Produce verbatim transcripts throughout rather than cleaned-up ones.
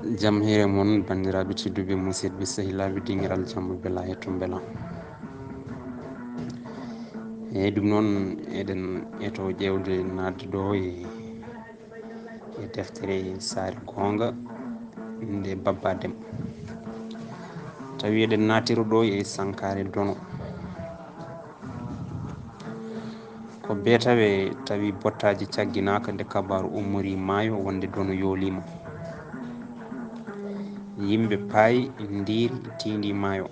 Jam hiire mon, banndiraaɓe tedduɓe, musidɓe, sehilaaɓe, dingiral jamma bela e tumbela. Eyyi, ɗum noon, eɗen eto ƴeewde naatde ɗo e, e deftere Saare Goonga nde Babba Dem. Tawi eɗen naatiro ɗo e sankaare Dono. Ko beetawe tawi bottaaji cagginaaka nde kabaaru ummori maayo wonde Dono yooliima. Yimɓe paayi, ndiiri, tiindi maayo.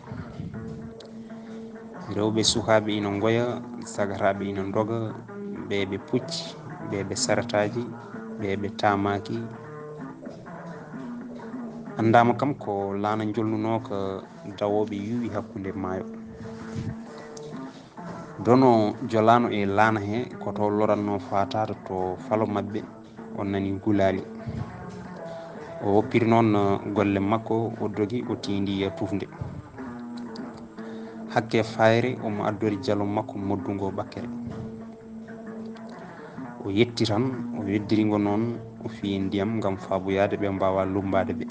Rewɓe sukaaɓe ina ngoya, sagataaɓe ina ndoga, ɓe ɓe pucci, ɓe ɓe sarataaji, ɓe ɓe taamaaki. Anndaama kam ko laana jolnunoo ko dawooɓe yuwi hakkunde maayo. Dono jolaano e laana he, ko to loranno faataata to falo maɓɓe, o nani gulaali. O woppiri noon golle makko, o dogi, o tiindi e tufnde. Hakke fayre, omo addori jalo makko moddungo ɓakkere. O yetti tan, o weddiri ngo noon, o fiyi ndiyam ngam faaboyaade ɓe mbaawa lummbaade ɓe.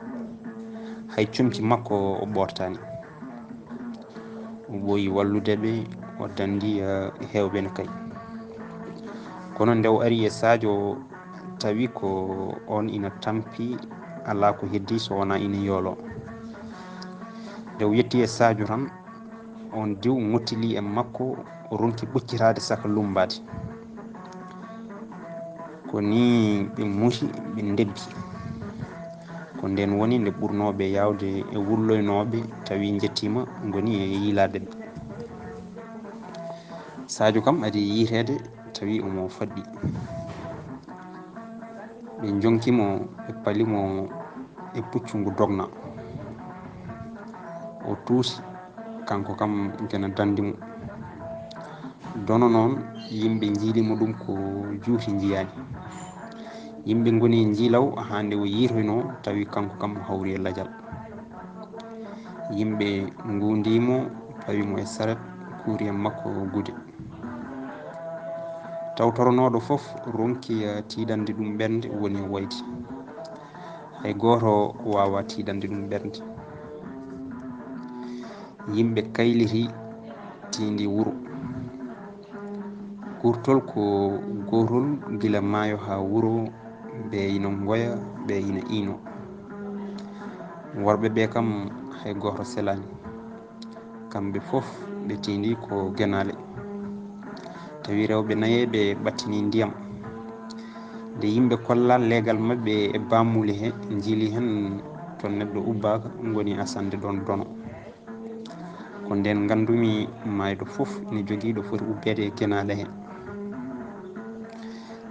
Hay comci makko o ɓoortaani. O ɓooyi wallude ɓe, o danndi, eh, heewɓe no kay. Kono nde o ari e Sadio, tawi ko oon ina tampi, alaa ko heddii so wonaa ina yooloo. Nde o yetti e Sadio tan, oon diw ŋottili e makko, o ronki ɓoccitaade saka lummbaade. Ko ni ɓe muusi, ɓe ndebbi. Ko ndeen woni nde ɓurnooɓe yaawde e wulloynooɓe, tawi njettiima, ngoni e yiilaade ɓe. Sadio kam adi yiiteede, tawi omo faɗɗi. Ɓe njonki mo, ɓe pali mo e puccu ngu dogna. O tuusi, kanko kam gena danndi mo. Dono noon, yimɓe njiili mo ɗum ko juuti njiyaani. Yimɓe ngoni e njiilaw haa nde o yiitoynoo, tawi kanko kam o hawri e lajal. Yimɓe nguundii mo, pawi mo e saret, kuuri e makko gude. Tawtoronooɗo fof ronki, eh, tiiɗande ɗum ɓernde, woni e woyde. Hay gooto waawaa tiiɗande ɗum ɓernde. Yimɓe kayliti, tiindi wuro. Kurtol ko gootol, gila maayo haa wuro, ɓe ina ngoya, ɓe ina iino. Worɓe ɓe kam hay gooto selaani. Kamɓe fof ɓe tiindi ko genaale. Tawi rewɓe nayeeɓe ɓattini ndiyam. Nde yimɓe kolla leegal maɓɓe e baamuuli he, njiili heen to neɗɗo ubbaaka, ngoni asande ɗoon Dono. Ko ndeen nganndumi maayɗo fof ina jogii ɗo foti ubbeede e genaale he.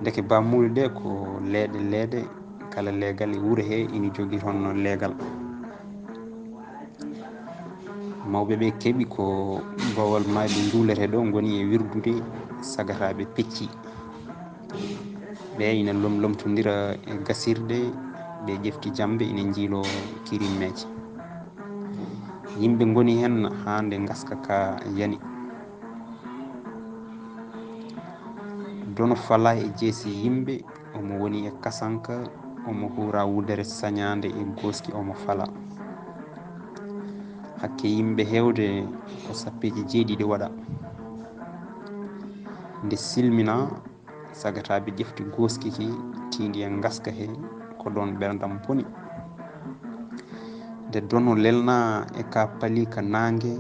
Ndeke baamuuli ɗe ko leeɗe leeɗe, kala leegal e wuro he ina jogii toon leegal. Mawɓe ɓe keɓi ko bawal maayɓe njuulete ɗo ngoni e wirdude sagataaɓe pecci. Ɓe ina lomlomtondira e gasirɗe, ɓe ƴefti jambe ina njiilo kirimmeeje. Yimɓe ngoni heen haa nde ngaska ka yani. Dono fala e jeesi yimɓe, omo woni e kasanka, omo huura wudere sañaande e gooski, omo fala. Hakke yimɓe heewde ko sappeeji jeeɗiɗi waɗa. Nde silmina, sagataaɓe ƴefti gooski ki, tiindi e ngaska he, ko ɗoon ɓerndam boni. Nde Dono lelna e ka pali ka naange,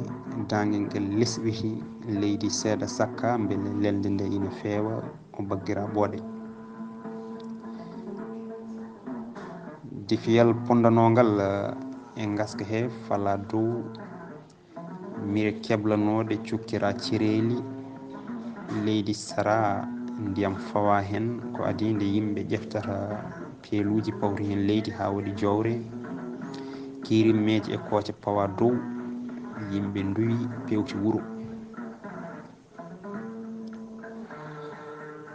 daange ngel lesɓiti, leydi seeɗa sakka, mbele lelde nde ina feewa, o baggira ɓooɗe. Defiyal ponndanongal, eh, e ngaska he fala dow mire keblanooɗe cukkira cereeli, leydi sara, ndiyam fawa heen, ko adii nde yimɓe ƴeftata peeluuji pawti heen leydi haa waɗi jowre, kirimmeeje e kooce pawa dow, yimɓe nduwi, pewti wuro.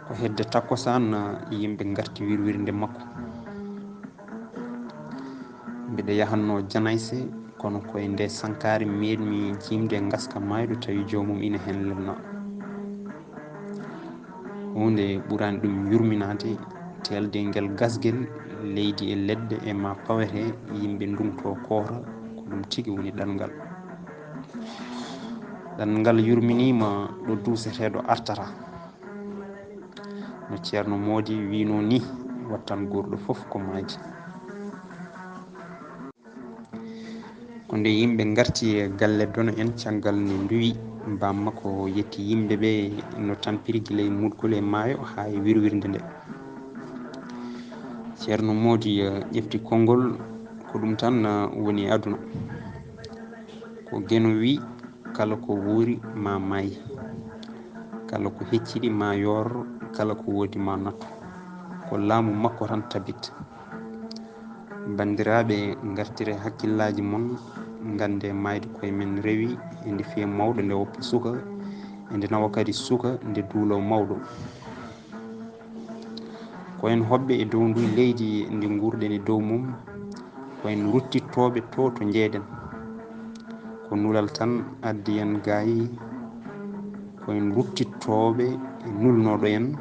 Ko hedde takkusaan, yimɓe ngarti wirwirnde makko. Mbiɗa yahanno Janayse, kono ko e nde sankaare meeɗmi jiimde e ngaska maayɗo, tawi joomum ina heen lelna. Huunde ɓuraani ɗum yurminaade, teelde ngel gasgel Leydi e leɗɗe e ma pawete, yimɓe ndungto koota, ko ɗum tigi woni ɗanngal. Ɗanngal yurminiima ɗo duuseteeɗo artata. No Ceerno Moodi wiino ni, wattan goorɗo fof ko maayde. Ko nde yimɓe ngarti e galle Dono en, caggal nde nduwi, baam makko yetti yimɓe ɓe no tampiri gila e muɗgol e maayo haa e wirwirnde nde. Ceerno Moodi, eh, ƴefti konngol, ko ɗum tan, eh, woni aduna. Ko Geno wi, kala ko wuuri ma maay, kala ko hecciɗi ma yoor, kala ko woodi ma nattu. Ko laamu makko tan tabit. Banndiraaɓe, ngartire hakkillaaji mon, nganndee maayde koye men rewi, e nde fiya mawɗo nde woppa suka, e nde nawa kadi suka nde duuloo mawɗo. Ko en hoɓɓe e dow nduy leydi ndi nguurɗen e dow mum, ko en ruttittooɓe to, to njeeyɗen. Ko nulal tan addi en gaay, ko en ruttittooɓe e nulnooɗo en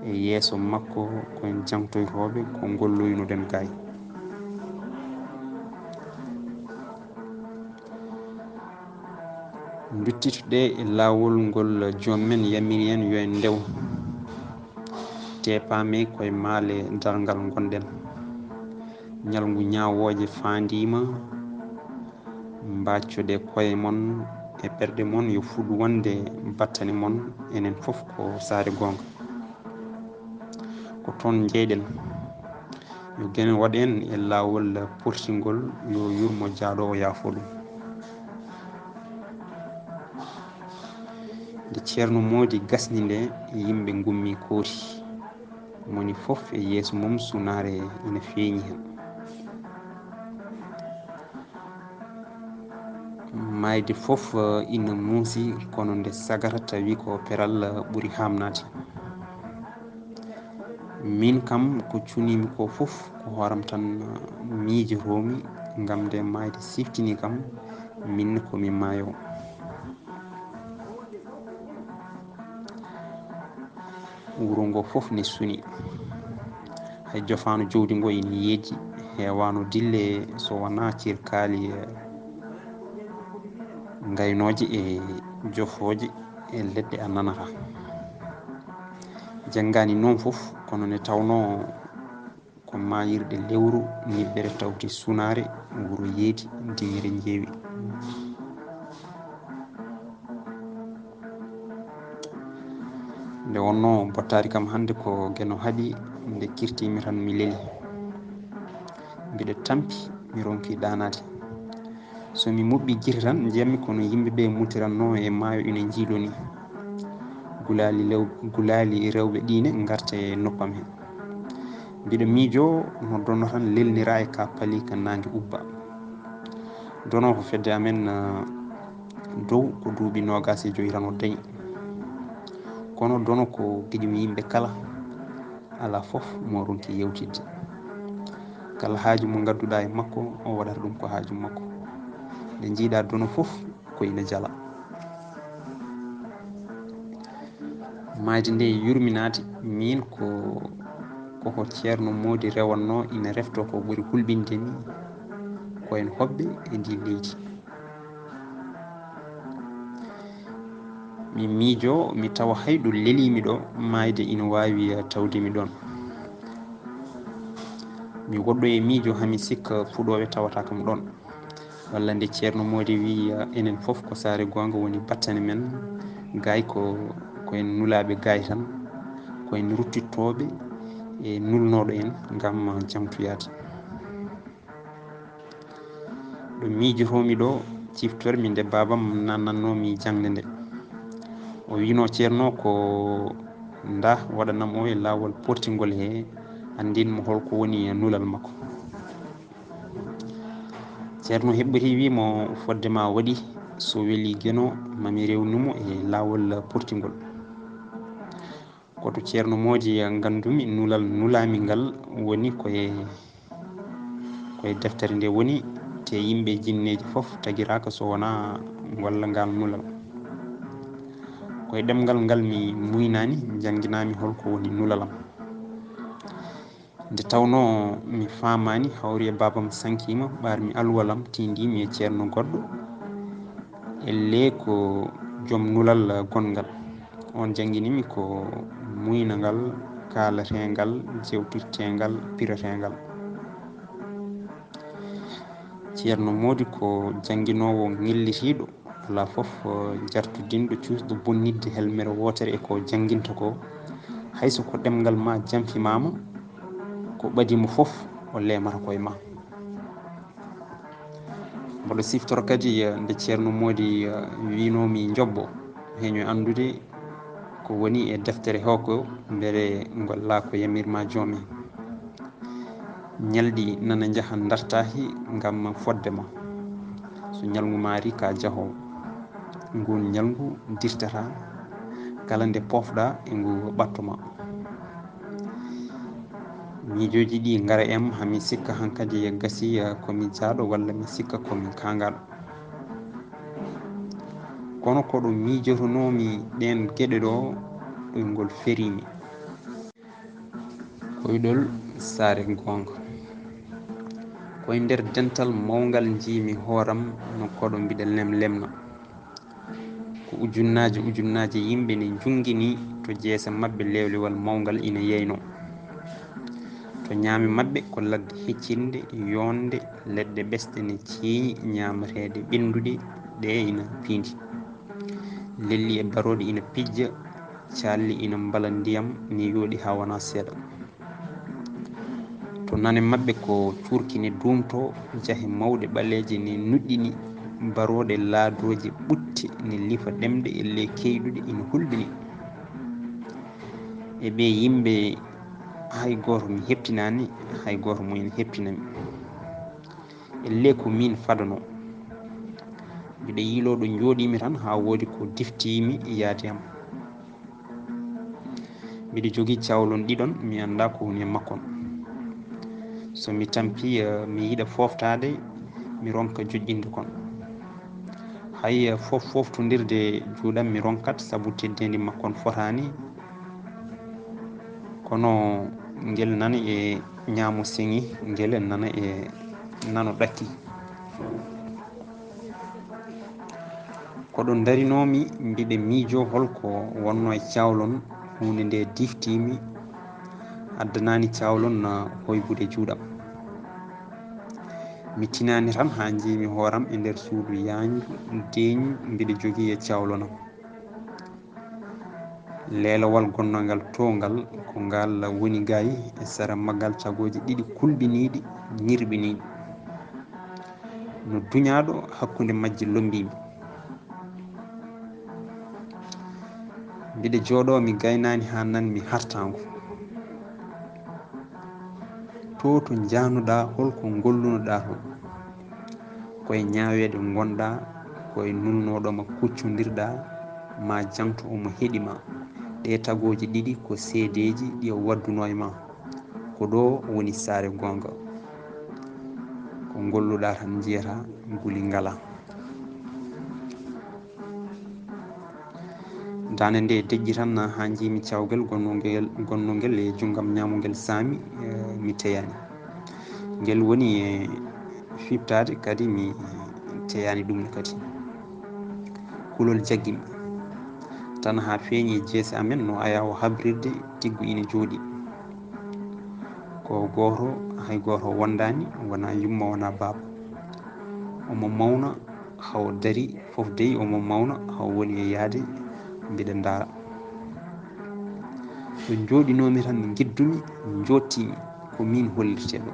e yeeso makko, ko en jaŋtoytooɓe ko ngolloynoɗen gaay. Nduttituɗe e laawol ngol joom men yamiri en yo en ndew. Te paame koye maale darngal ngonɗen. Ñalngu ñaawooje faandiima, mbaccode koye mon e ɓerɗe mon yo fuɗ wonde battane mon, enen fof ko saare goonga. Ko toon njeyɗen. Yo Geno waɗ en e laawol portingol, yo yurmo jaaɗo o yaafo ɗum. Nde Ceerno Moodi gasni nde, yimɓe ngummi kooti. Moni fof e yeeso mum sunaare ina feeñi heen. Maayde fof, eh, ina muusi, kono nde sagata tawi ko peral, eh, ɓuri haamnaade. Miin kam ko cuniimi ko fof ko hooram tan, eh, miijotoomi, ngam nde maayde siftini kam, miin ko mi maayo. Wuro ngo fof ne suni. Hay jofaano jawdi ngo ina yeeji, heewaano dille so wonaa cirkaali, eh, ngaynooje e jofooje e leɗɗe a nanata. Janngaani noon fof, kono ne tawnoo ko maayirɗe lewru, niɓɓere tawti sunaare, wuro yeedi, diŋire njeewi. Nde wonnoo bottaari kam hannde ko Geno haɓi, nde kirtiimi tan mi leli. Mbiɗa tampi, mi ronki ɗaanaade. So mi muɓɓi gite tan, njiyammi kono yimɓe ɓe mutirannoo e maayo ina njiiloo ni. Gulaali lew-, gulaali rewɓe ɗiine ngarta e noppam heen. Mbiɗa miijoo no Dono tan lelnira e ka pali ka naange ubba. Dono ko fedde amen, ah, dow ko duuɓi noogaas e joy tan o dañi. Kono Dono ko giɗmi yimɓe kala. Alaa fof mo ronki yewtidde. Kala haaju mo ngadduɗaa e makko, o waɗata ɗum ko haaju makko. Nde njiiɗaa Dono fof, ko ina jala. Maayde nde yurminaade, miin ko, ko ko Ceerno Moodi rewannoo ina refto ko ɓuri hulɓinde mi, ko en hoɓɓe e ndi leydi. Mi miijo, mi tawa hay ɗo leliimi ɗo, maayde ina waawi tawde mi ɗoon. Mi woɗɗo e miijo, hami sikka fuɗooɓe tawata kam ɗoon. Walla nde Ceerno Moodi wi, enen fof ko saare goonga woni battane men, gaay ko, ko en nulaaɓe gaay tan, ko en ruttittooɓe e nulnooɗo en ngam jaŋtoyaade. Ɗo miijotoomi ɗo, ciftormi nde baabam naatnannoomi jaŋde nde. O wiino Ceerno ko nda waɗanam o e laawol portingol he, anndin mo holko woni nulal makko. Ceerno heɓɓiti wi mo, fodde ma waɗi, so weli Geno, mami rewnu mo e laawol portingol. Ko to Ceerno Moodi ngandumi nulal nulaami ngal woni koye, koye deftere nde woni, te yimɓe jinneeji fof tagiraaka so wonaa ngolla ngal nulal. Koye ɗemngal ngal mi muynani, njannginaami holko woni nulalam. Nde tawnoo mi faamaani, hawri e baabam sankiima, ɓaarmi alwalam, tiindiimi e ceerno goɗɗo. Ellee ko joom nulal gonngal. Oon jannginimi ko muynangal, kaalateengal, jewtirteengal, pirateengal. Ceerno Moodi ko jannginoowo ŋellitiiɗo, alaa fof, eh, jartudinɗo, cuusɗo bonnitde helmere wootere e ko jannginta ko. Hay so ko ɗemngal ma jamfimaama, ko ɓadii mo fof, o leemata ko e ma. Mboɗo siftoro kadi, eh, nde Ceerno Moodi, eh, wiynoo mi njobbo, heño anndude ko woni e deftere hee ko, mbele ngolla ko yamirma joom en. Ñalɗi nana njaha ndartaahi ngam fodde ma. So ñalngu maari ka jahoowo, nguun ñalngu dirtata kala nde poofɗa e ngu ɓatto ma. Miijooji ɗi ngara e am, haa mi sikka hankadi e gasi, eh, ko mi jaaɗo walla mi sikka ko mi kaangaaɗo. Kono ko ɗo miijotonoomi ɗeen geɗe ɗo, ɗoyngol feriimi. Koyɗol saare goonga. Koye nder dental mawngal njiimi hooram no koɗo mbiɗa lemlemna. Ko ujunnaaje ujunnaaje yimɓe ne njunnginii to jeese maɓɓe lewlewal mawngal ina yeynoo. To ñaame maɓɓe ko ladde heccinde, yoonde, leɗɗe ɓesɗe ne ceeñi, ñaamateeɗe ɓennduɗe ɗe ina piindi. Lelli e barooɗe ina pijja, caalli ina mbala ndiyam, ni yooɗi haa wona seeɗa. To nane maɓɓe ko cuurki ne duumtoo, jahe mawɗe ɓaleeje ne nuɗɗini, barooɗe laadooje ɓutte ne lifa ɗemɗe e le keyɗuɗe ina hulɓini. E ɓe yimɓe hay gooto mi heɓtinaani, hay gooto mo ina heɓtinami. Ellee ko miin fadanoo. Mbiɗa yiiloo ɗo njooɗiimi tan haa woodi ko diftiimi yaade am. Mbiɗa jogii cawlon ɗiɗon, mi anndaa ko woni e makkon. So mi tampii, eh, mi yiɗa fooftaade, mi ronka joƴƴinde kon. Hay, eh, fof fooftondirde juuɗam mi ronkat, sabu teddeendi makkon fotaani. Kono ngel nana e ñaamo seŋi, ngel nana e nano ɗakki. Ko ɗo ndarinoomi, mbiɗa miijoo hol ko wonnoo e cawlon, huunde nde diftiimi, addanaani cawlon na hoybude juuɗam. Mi tinaani tan haa njiimi hooram e nder suudu yaanju, deeñu, mbiɗa jogii e cawlonam. Leelowal gonnangal to ngal, ko ngal woni gay e sera maggal cagooji ɗiɗi kulɓiniiɗi, ñirɓiniiɗi. No duñaaɗo hakkunde majji lombiimi. Mbiɗa jooɗoo mi gaynaani haa nan mi hartaango. To to njahnuɗaa, hol ko ngollunoɗaa toon? Koye ñaaweede ngonɗaa, koye nulnooɗo ma kuccondirɗaa, ma jaŋto omo heɗi ma. Ɗee tagooje ɗiɗi ko seedeeji ɗi o waddunoo e ma. Ko ɗo woni saare goonga. Ko ngolluɗaa tan njiyataa, nguli ngalaa. Daande nde deƴƴi tan haa njiimi cawgel gonnongel, gonnongel e junngam ñaamungel saami, eh, mi teyaani. Ngel woni e fiɓtaade kadi mi teyaani ɗum ne kadi. Kulol jaggimi tan haa feeñi e jeese amen no ayaawo habrirde tiggu ina jooɗi. Ko gooto, hay gooto wondaani, wonaa yumma, wonaa baaba. Omo mawna, hawo dari, fof dey omo mawna, hawo woni e yahde, mbiɗa ndaara. Ɗo njooɗinoomi tan, ngiddumi, njooɗtiimi, ko miin hollirtee ɗo.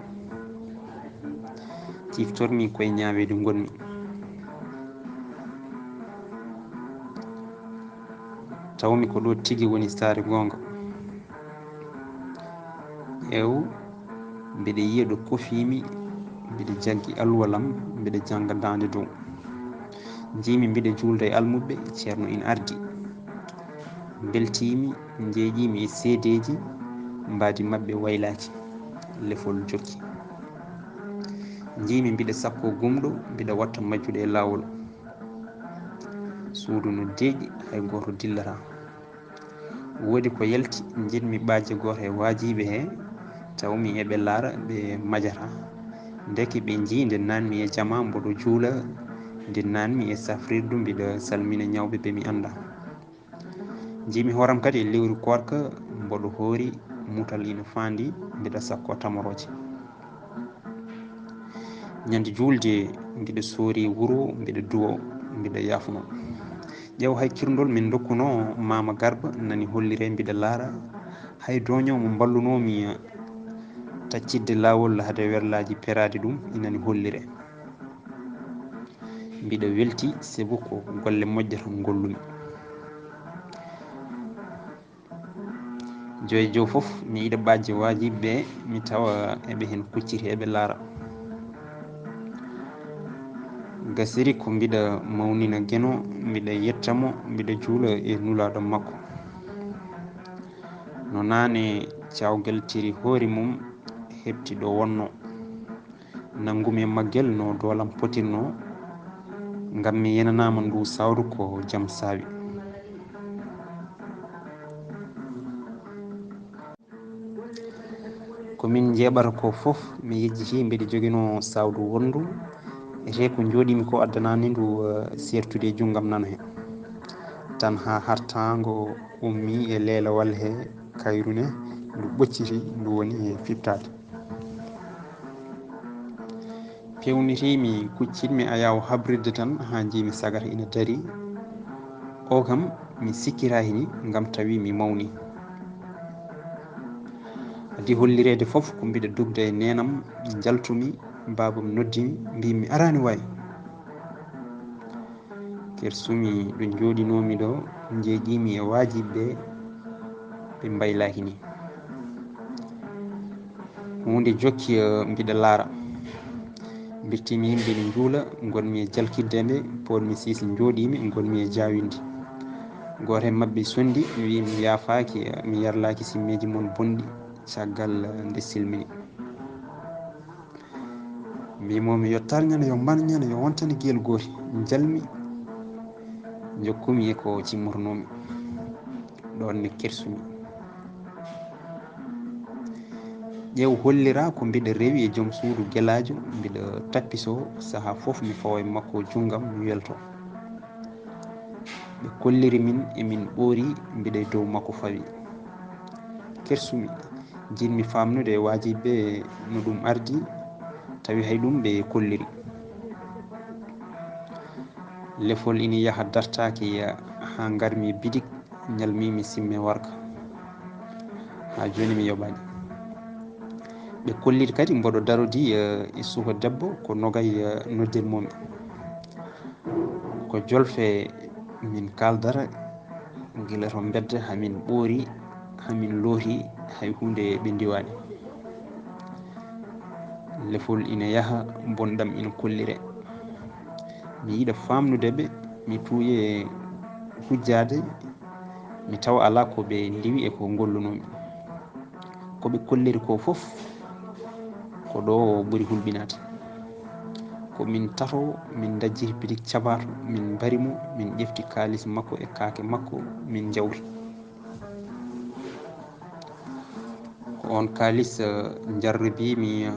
Ciftormi koye ñaaweede ngonmi. Tawmi ko ɗo tigi woni saare goonga. Ew, mbiɗa yiya ɗo kofiimi, mbiɗa jaggi alluwal am, mbiɗa jannga daande dow. Njiimi mbiɗa juulda e almuɓɓe, ceerno ina ardi. Mbeltiimi, njeeƴiimi e seedeeji, mbaadi maɓɓe waylaaki, lefol jokki. Njiimi mbiɗa sakkoo gumɗo, mbiɗa watta majjuɗo e laawol. Suudu no deeƴi, hay gooto dillataa. Woodi ko yalti, njiɗmi ɓaaje gooto e waajiiɓe hee, Tawmi eɓe laara, ɓe majata. Ndeke ɓe njii nde naanmi e jama mboɗo juula, nde naanmi e safrirdu mbiɗa salmina ñawɓe ɓe mi annda. Njiimi hooram kadi e lewru koorka mboɗo hoori, mutal ina faandi, mbiɗa sakko tamorooje. Ñande juulde mbiɗa soori wuro, mbiɗa duwo, mbiɗa yaafuno. Ƴeew hay kirndol min ndokkuno Maama Garba nani hollire mbiɗa laara, hay dooño mo mballunoomi taccidde laawol hade werlaaji peraade ɗum inani hollire. Mbiɗa welti, sabu ko golle moƴƴe tan ngollumi. Joy jow fof, mi yiɗa ɓaajje waajiɓe ɓe, mi tawa eɓe heen kucciti, eɓe laara. Gasiri ko mbiɗa mawnina Geno, mbiɗa yetta mo, mbiɗa juula e nulaaɗo makko. No naane cawgal tiri hoore mum, heɓti ɗo wonno. Nanngumi e maggel no doolam potirno, ngam mi yenanaama ndu sawru ko jam saawi. Ko min njeeɓata ko fof, mi yejjiti mbiɗa joginoo sawdu wonndu, etee ko njooɗiimi ko addanaani ndu, eh, seertude e junngam nano he. Tan haa hartaango ummii e leelawal he kayru ne, ndu ɓocciti, ndu woni e fiɓtaade. Peewnitiimi, kuccitmi ayaawo habrirde tan haa njiimi sagata ina darii. O kam, mi sikkitaaki ni, ngam tawi mi mawnii. Adii hollireede fof ko mbiɗa dogda e neenam, njaltumi, baabam noddimi, mbiimi, "Araani waay." Kersumi ɗo njooɗinoomi ɗo, njeeƴiimi e waajiɓe ɓe, ɓe mbaylaaki ni. Huunde jokki, eh, mbiɗa laara. Mbirtiimi yimɓe ina njuula, ngonmi e jalkitde ɓe, poɗmi siisi njooɗiimi, ngonmi e jaawindi. Gooto e maɓɓe sonndi, wi'i mi yaafaaki, eh, mi yarlaaki simmeeji mon bonɗi, caggal, eh, nde silmini. Mbimomi yo tarñane, yo mbarñane, yo wontane gel gooti. Njalmi, jokkumi e ko cimmotonomi. Ɗon ne kersumi. Ƴeew hollira ko mbiɗa rewi e joom suudu gelaajo, mbiɗa tappiso saha fof mi fawa e makko junngam mi welto. Ɓe kolliri min e min ɓoori, mbiɗa e dow makko fawi. Kersumi, jiɗmi faamnude e waajiɓe no ɗum ardi, tawi hay ɗum ɓe kolliri. Lefol ina yaha dartaaki haa ngarmi bidik, ñalmimi simme warga. Haa jooni mi yoɓaani. Ɓe kolliri kadi mboɗo darodi, eh, e suka debbo ko nogay, eh, noddirmomi. Ko jolfe min kaaldata gila to mbedda, hamin ɓoori, hamin looti, hay huunde ɓe ndiwaani. Lefol ina yaha, bonɗam ina kollire. Mi yiɗa faamnude ɓe, mi tuuye hujjaade, mi tawa alaa ko ɓe ndiwi e ko ngollunoomi. Ko ɓe kolliri ko fof, ko ɗo ɓuri hulɓinaade. Ko min tato, min ndajjiti bitik cabaato, min mbari mo, min ƴefti kaalis makko e kaake makko, min njawti. Ko oon kaalis, eh, njarribimi, eh,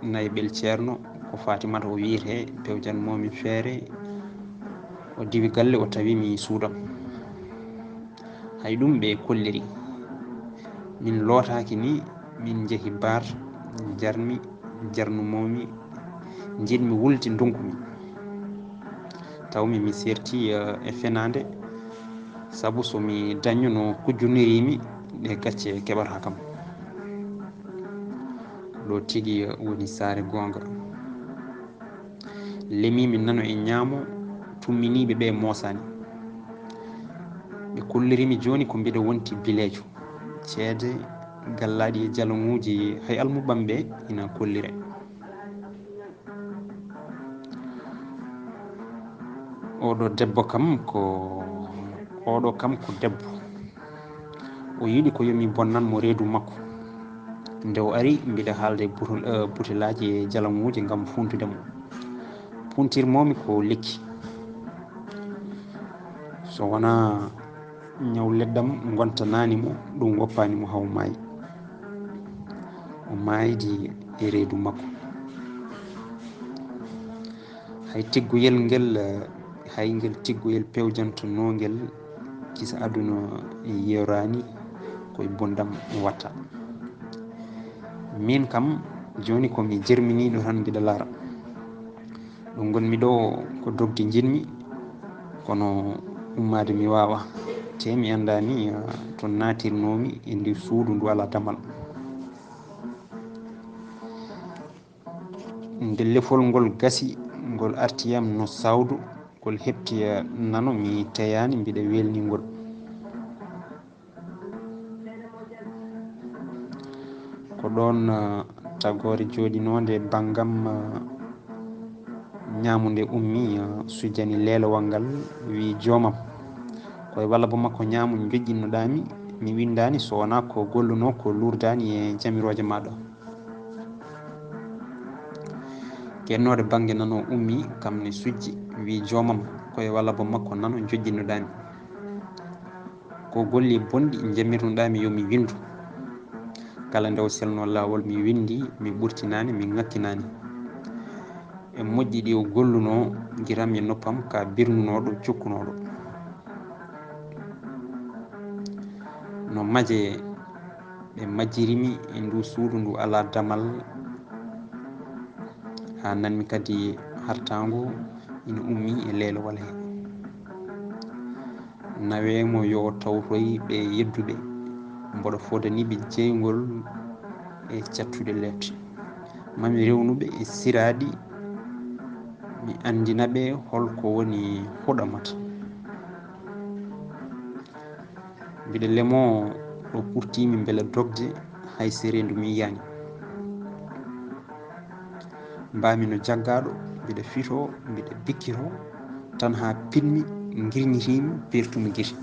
nayi ɓel ceerno, ko Fatimata o wiyetee, pewjanmomi feere, o diwi galle, o tawimi suudam. Hay ɗum ɓe kolliri. Min lootaaki ni, min njehi bar, jarmi, jarnumomi, njiɗmi wulde ndonkumi. Tawmi mi serti, eh, e fenaande, sabu so mi daññuno kujjunirimi, ɗe gacce keɓata kam. Ɗo tigi, eh, woni saare goonga. Lemimi nano e ñaamo, tumminiiɓe ɓe moosaani. Ɓe kollirimi jooni ko mbiɗa wonti bileejo. Ceede, gallaaɗi e jalaŋuuji, hay almuɓɓam ɓe ina kollire. Oɗo debbo kam ko, oɗo kam ko debbo. O yiɗi ko yo mi bonnan mo reedu makko. Nde o ari, mbiɗa haalda e butel-, eh, butelaaji e jalaŋuuji ngam funtude mo. Puntirmomi ko lekki. So wonaa ñaw leɗɗam ngontanaani mo, ɗum woppaani mo haw maayi. maaydi e reedu makko. Hay tiggoyel ngel, hay ngel tiggoyel pewjanto noongel kisa aduna yeeraani koye bonɗam watta. Min kam, jooni ko mi jerminiiɗo tan mbiɗa laara. Ɗo ngonmi ɗo ko dogde njiɗmi, kono ummaade mi waawa. Te mi anndaani, ah, to naatirnoomi e nder suudu ndu alaa damal. Nde lefol ngol gasi, ngol arti yam no sawdu, ngol heɓti, ah, nano mi teyaani mbiɗa welni ngol. Ko ɗoon, ah, tagoore jooɗinoonde banngam, ah, ñaamunde ummi, ah, sujjani leelowal ngal, wiyi: "Joomam, koye wallabo makko ñaamu njoƴƴinnoɗaa mi, mi winndaani so wonaa ko gollunoo ko luurdaani e jamirooje maa ɗo." Kennooɗe bannge nano ummi, kam ne sujji, wiyi: "Joomam, koye wallabo makko nano njoƴƴinnoɗaa mi." Ko golli bonɗi njamirnoɗaa mi yo mi winndu. Kala nde o selnoo laawol mi winndi, mi ɓurtinaani, mi ŋakkinaani. E moƴƴi ɗi o gollunoo, giram e noppam ka birnunooɗo, jokkunooɗo. No maje ɓe majjiri mi e ndu suudu ndu alaa damal, haa nanmi kadi hartaangu ina ummi e leelowal he. Nawee mo yo o tawtoy ɓe yedduɓe, mboɗo fodani ɓe jeyngol e cattude leeɓte. Mami rewnu ɓe e siraaɗi, mi anndina ɓe hol ko woni huɗamata. Mbiɗa lemoo ɗo ɓurtiimi mbela dogde, hay so reendu mi yiyaani. Mbaami no jaggaaɗo, mbiɗa fitoo, mbiɗa bikkitoo, tan haa pinmi, ngirñitiimi, peertumi gite.